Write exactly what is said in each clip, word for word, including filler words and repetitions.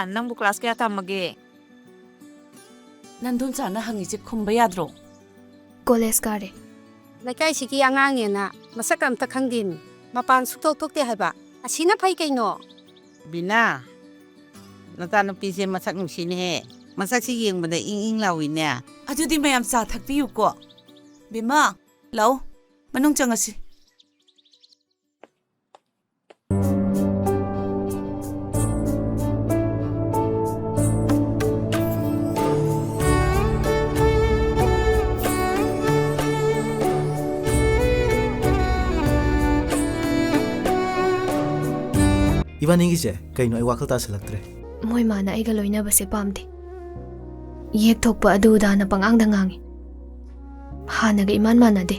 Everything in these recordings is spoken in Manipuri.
ꯅꯪꯕꯨ ꯀ꯭ꯂꯥꯁ ꯀꯌꯥ ꯇꯝꯃꯒꯦ? ꯅꯟꯗꯣꯟꯆꯥꯅ ꯍꯪꯉꯤꯁꯦ ꯈꯨꯝꯕ ꯌꯥꯗ꯭ꯔꯣ? ꯀꯣꯂꯦꯖ ꯀꯥꯔꯦ꯫ ꯂꯩꯀꯥꯏꯁꯤꯒꯤ ꯑꯉꯥꯡꯅꯦꯅ ꯃꯁꯛ ꯑꯝꯇ ꯈꯪꯗꯦꯃꯤ꯫ ꯃꯄꯥꯟ ꯁꯨꯛꯊꯣꯛ ꯊꯣꯛꯇꯦ ꯍꯥꯏꯕ꯫ ꯑꯁꯤꯅ ꯐꯩ ꯀꯩꯅꯣ꯫ ꯕꯤꯅꯥ, ꯅꯆꯥꯅꯨꯄꯤꯁꯦ ꯃꯁꯛ ꯅꯨꯡꯁꯤꯅꯦꯍꯦ꯫ ꯃꯁꯛꯁꯤ ꯌꯦꯡꯕꯗ ꯏꯪ ꯏꯪ ꯂꯥꯎꯏꯅꯦ꯫ ꯑꯗꯨꯗꯤ ꯃꯌꯥꯝ ꯆꯥ ꯊꯛꯄꯤꯌꯨꯀꯣ꯫ ꯕꯤꯃꯥ, ꯂꯥꯛꯑꯣ, ꯃꯅꯨꯡ ꯆꯪꯉꯁꯤ꯫ ꯏꯕꯥꯅꯤꯒꯤꯁꯦ ꯀꯩꯅꯣ ꯑꯩ ꯋꯥꯈꯜ ꯇꯥꯁꯤꯜꯂꯛꯇ꯭ꯔꯦ꯫ ꯃꯣꯏ ꯃꯥꯅ ꯑꯩꯒ ꯂꯣꯏꯅꯕꯁꯦ ꯄꯥꯝꯗꯦ꯫ ꯌꯦꯛ ꯊꯣꯛꯄ ꯑꯗꯨ ꯑꯗꯥꯅ ꯄꯉꯥꯡꯗ ꯉꯥꯡꯉꯤ꯫ ꯍꯥꯟꯅꯒ ꯏꯃꯥꯟ ꯃꯥꯟꯅꯗꯦ꯫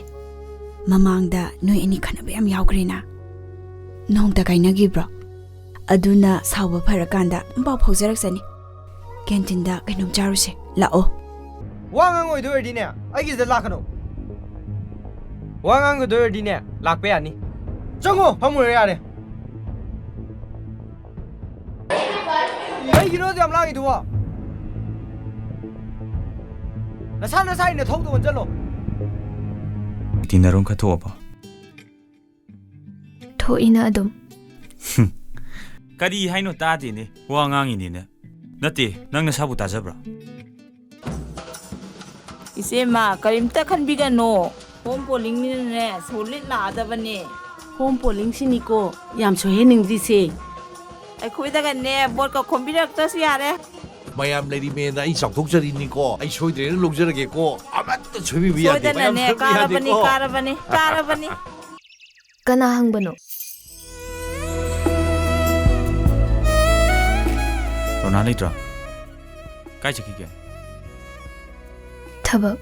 ꯃꯃꯥꯡꯗ ꯅꯣꯏ ꯑꯅꯤ ꯈꯠꯅꯕ ꯌꯥꯝ ꯌꯥꯎꯈ꯭ꯔꯦꯅ꯫ ꯅꯣꯡꯇ ꯀꯥꯏꯅꯈꯤꯕ꯭ꯔꯣ? ꯑꯗꯨꯅ ꯁꯥꯎꯕ ꯐꯔꯀꯥꯟꯗ ꯑꯗꯨꯝ ꯄꯥꯎ ꯐꯥꯎꯖꯔꯛꯁꯅꯤ꯫ ꯀꯦꯟꯇꯤꯟꯗ ꯀꯩꯅꯣꯝ ꯆꯥꯔꯨꯁꯦ꯫ ꯂꯥꯛꯑꯣ꯫ ꯋꯥ ꯉꯥꯡꯉꯣꯏꯗꯣꯏ ꯑꯣꯏꯔꯗꯤꯅꯦ, ꯑꯩꯒꯤꯁꯤꯗ ꯂꯥꯛꯀꯅꯨ꯫ ꯋꯥ ꯉꯥꯡꯒꯗꯣꯏ ꯑꯣꯏꯔꯗꯤꯅꯦ, ꯂꯥꯛꯄ ꯌꯥꯅꯤ꯫ ꯆꯪꯉꯣ, ꯐꯝꯃꯨꯔꯣ ꯌꯥꯔꯦ꯫ ꯀꯩꯒꯤꯅꯣ ꯑꯗꯨ ꯌꯥꯝ ꯂꯥꯡꯉꯤꯗꯨꯕꯣ? ꯅꯁꯥ ꯅꯁꯥꯒꯤ ꯅꯊꯧꯗꯣ ꯑꯣꯟꯁꯤꯜꯂꯣ꯫ ꯇꯤꯟꯅꯔꯨꯝ ꯈꯔ ꯊꯣꯛꯑꯕꯣ? ꯊꯣꯛꯏꯅ ꯑꯗꯨꯝ꯫ ꯀꯔꯤ ꯍꯥꯏꯅꯣ ꯇꯥꯗꯦꯅꯦ, ꯋꯥ ꯉꯥꯡꯉꯤꯅꯤꯅꯦ꯫ ꯅꯠꯇꯦ, ꯅꯪ ꯅꯁꯥꯕꯨ ꯇꯥꯖꯕ꯭ꯔꯥ? ꯏꯆꯦꯃ, ꯀꯔꯤꯝꯇ ꯈꯟꯕꯤꯒꯅꯣ꯫ ꯍꯣꯝ ꯄꯣꯂꯤꯡꯅꯤꯅꯅꯦ, ꯁꯣꯂꯤꯠ ꯂꯥꯛꯑꯗꯕꯅꯦ꯫ ꯍꯣꯝ ꯄꯣꯂꯤꯡꯁꯤꯅꯤꯀꯣ ꯌꯥꯝ ꯁꯣꯏꯍꯟꯅꯤꯡꯗ꯭ꯔꯤꯁꯦ꯫ ꯑꯩꯈꯣꯏꯗꯒꯅꯦ, ꯚꯣꯠꯀ ꯈꯣꯝꯕꯤꯔꯛꯇ꯭ꯔꯁꯨ ꯌꯥꯔꯦ꯫ ꯃꯌꯥꯝ ꯂꯩꯔꯤꯃꯦꯅ ꯑꯩ ꯆꯥꯎꯊꯣꯛꯆꯔꯤꯅꯤꯀꯣ꯫ ꯑꯩ ꯁꯣꯏꯗ꯭ꯔꯦꯅ ꯂꯧꯖꯔꯒꯦꯀꯣ꯫ ꯑꯃꯠꯇ ꯁꯣꯏꯕꯤꯕ ꯌꯥꯗꯦ꯫ ꯃꯌꯥꯝ ꯁꯣꯏꯗꯅꯅꯦ, ꯁꯣꯏꯕ ꯀꯥꯔꯕꯅꯤ, ꯌꯥꯗꯦꯀꯣ꯫ ꯀꯥꯔꯕꯅꯤ, ꯀꯥꯔꯕꯅꯤ꯫ ꯀꯅꯥ ꯍꯪꯕꯅꯣ? ꯔꯣꯅꯥ ꯂꯩꯇ꯭ꯔꯣ? ꯀꯥꯏ ꯆꯠꯈꯤꯒꯦ? ꯊꯕꯛ꯫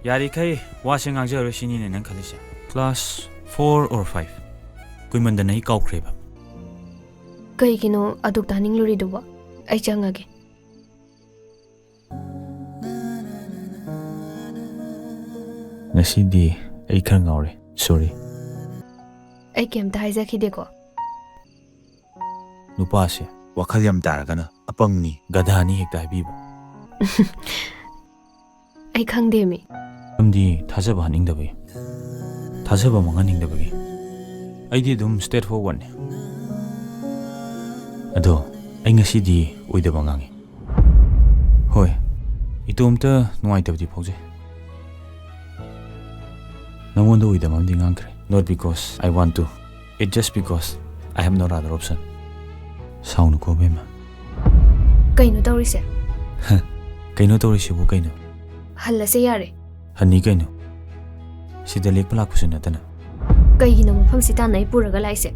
ꯌꯥꯔꯤꯈꯩ ꯋꯥꯁꯦ ꯉꯥꯡꯖꯔꯣꯏ ꯁꯤꯅꯤꯅꯦ ꯅꯪ ꯈꯜꯂꯤꯁꯦ? Class four or five? ꯀꯨꯏꯃꯟꯗꯅ ꯑꯩ ꯀꯥꯎꯈ꯭ꯔꯦꯕ꯫ ꯀꯩꯒꯤꯅꯣ ꯑꯗꯨꯛ ꯇꯥꯅꯤꯡꯂꯨꯔꯤꯗꯨꯕꯣ? ꯑꯩ ꯆꯪꯉꯒꯦ꯫ ꯉꯁꯤꯗꯤ ꯑꯩ ꯈꯔ ꯉꯥꯎꯔꯦ꯫ Sorry꯫ ꯑꯩ ꯀꯩꯝꯇ ꯍꯥꯏꯖꯈꯤꯗꯦꯀꯣ? ꯅꯨꯄꯥꯁꯦ ꯋꯥꯈꯜ ꯌꯥꯝ ꯇꯥꯔꯒꯅ ꯑꯄꯪꯅꯤ, ꯒꯙꯥꯅꯤ ꯍꯦꯛꯇ ꯍꯥꯏꯕꯤꯕ꯫ ꯑꯩ ꯈꯪꯗꯦꯃꯤ꯫ ꯃꯔꯝꯗꯤ ꯊꯥꯖꯕ ꯍꯥꯠꯅꯤꯡꯗꯕꯒꯤ, ꯊꯥꯖꯕ ꯃꯥꯡꯍꯟꯅꯤꯡꯗꯕꯒꯤ꯫ ꯑꯩꯗꯤ ꯑꯗꯨꯝ straight forwardꯅꯤ꯫ ꯑꯗꯣ ꯑꯩ ꯉꯁꯤꯗꯤ ꯑꯣꯏꯗꯕ ꯉꯥꯡꯉꯤ꯫ ꯍꯣꯏ, ꯏꯇꯣꯝꯇ ꯅꯨꯡꯉꯥꯏꯇꯕꯗꯤ ꯐꯥꯎꯖꯩ꯫ ꯅꯉꯣꯟꯗ ꯑꯣꯏꯗꯕ ꯑꯃꯗꯤ ꯉꯥꯡꯈ꯭ꯔꯦ꯫ Not because I want to, it just because I have no other option. ꯁꯥꯎꯅꯨꯀꯣ ꯕꯦꯝꯃ꯫ ꯀꯩꯅꯣ ꯇꯧꯔꯤꯁꯦ? ꯀꯩꯅꯣ ꯇꯧꯔꯤꯁꯤꯕꯨ ꯀꯩꯅꯣ? ꯍꯜꯂꯁꯦ ꯌꯥꯔꯦ꯫ ꯍꯟꯅꯤ ꯀꯩꯅꯣ? ꯁꯤꯗ ꯂꯦꯛꯄ ꯂꯥꯛꯄꯁꯨ ꯅꯠꯇꯅ꯫ ꯀꯩꯒꯤꯅꯣ ꯃꯐꯝꯁꯤ ꯇꯥꯟꯅ ꯑꯩ ꯄꯨꯔꯒ ꯂꯥꯛꯏꯁꯦ?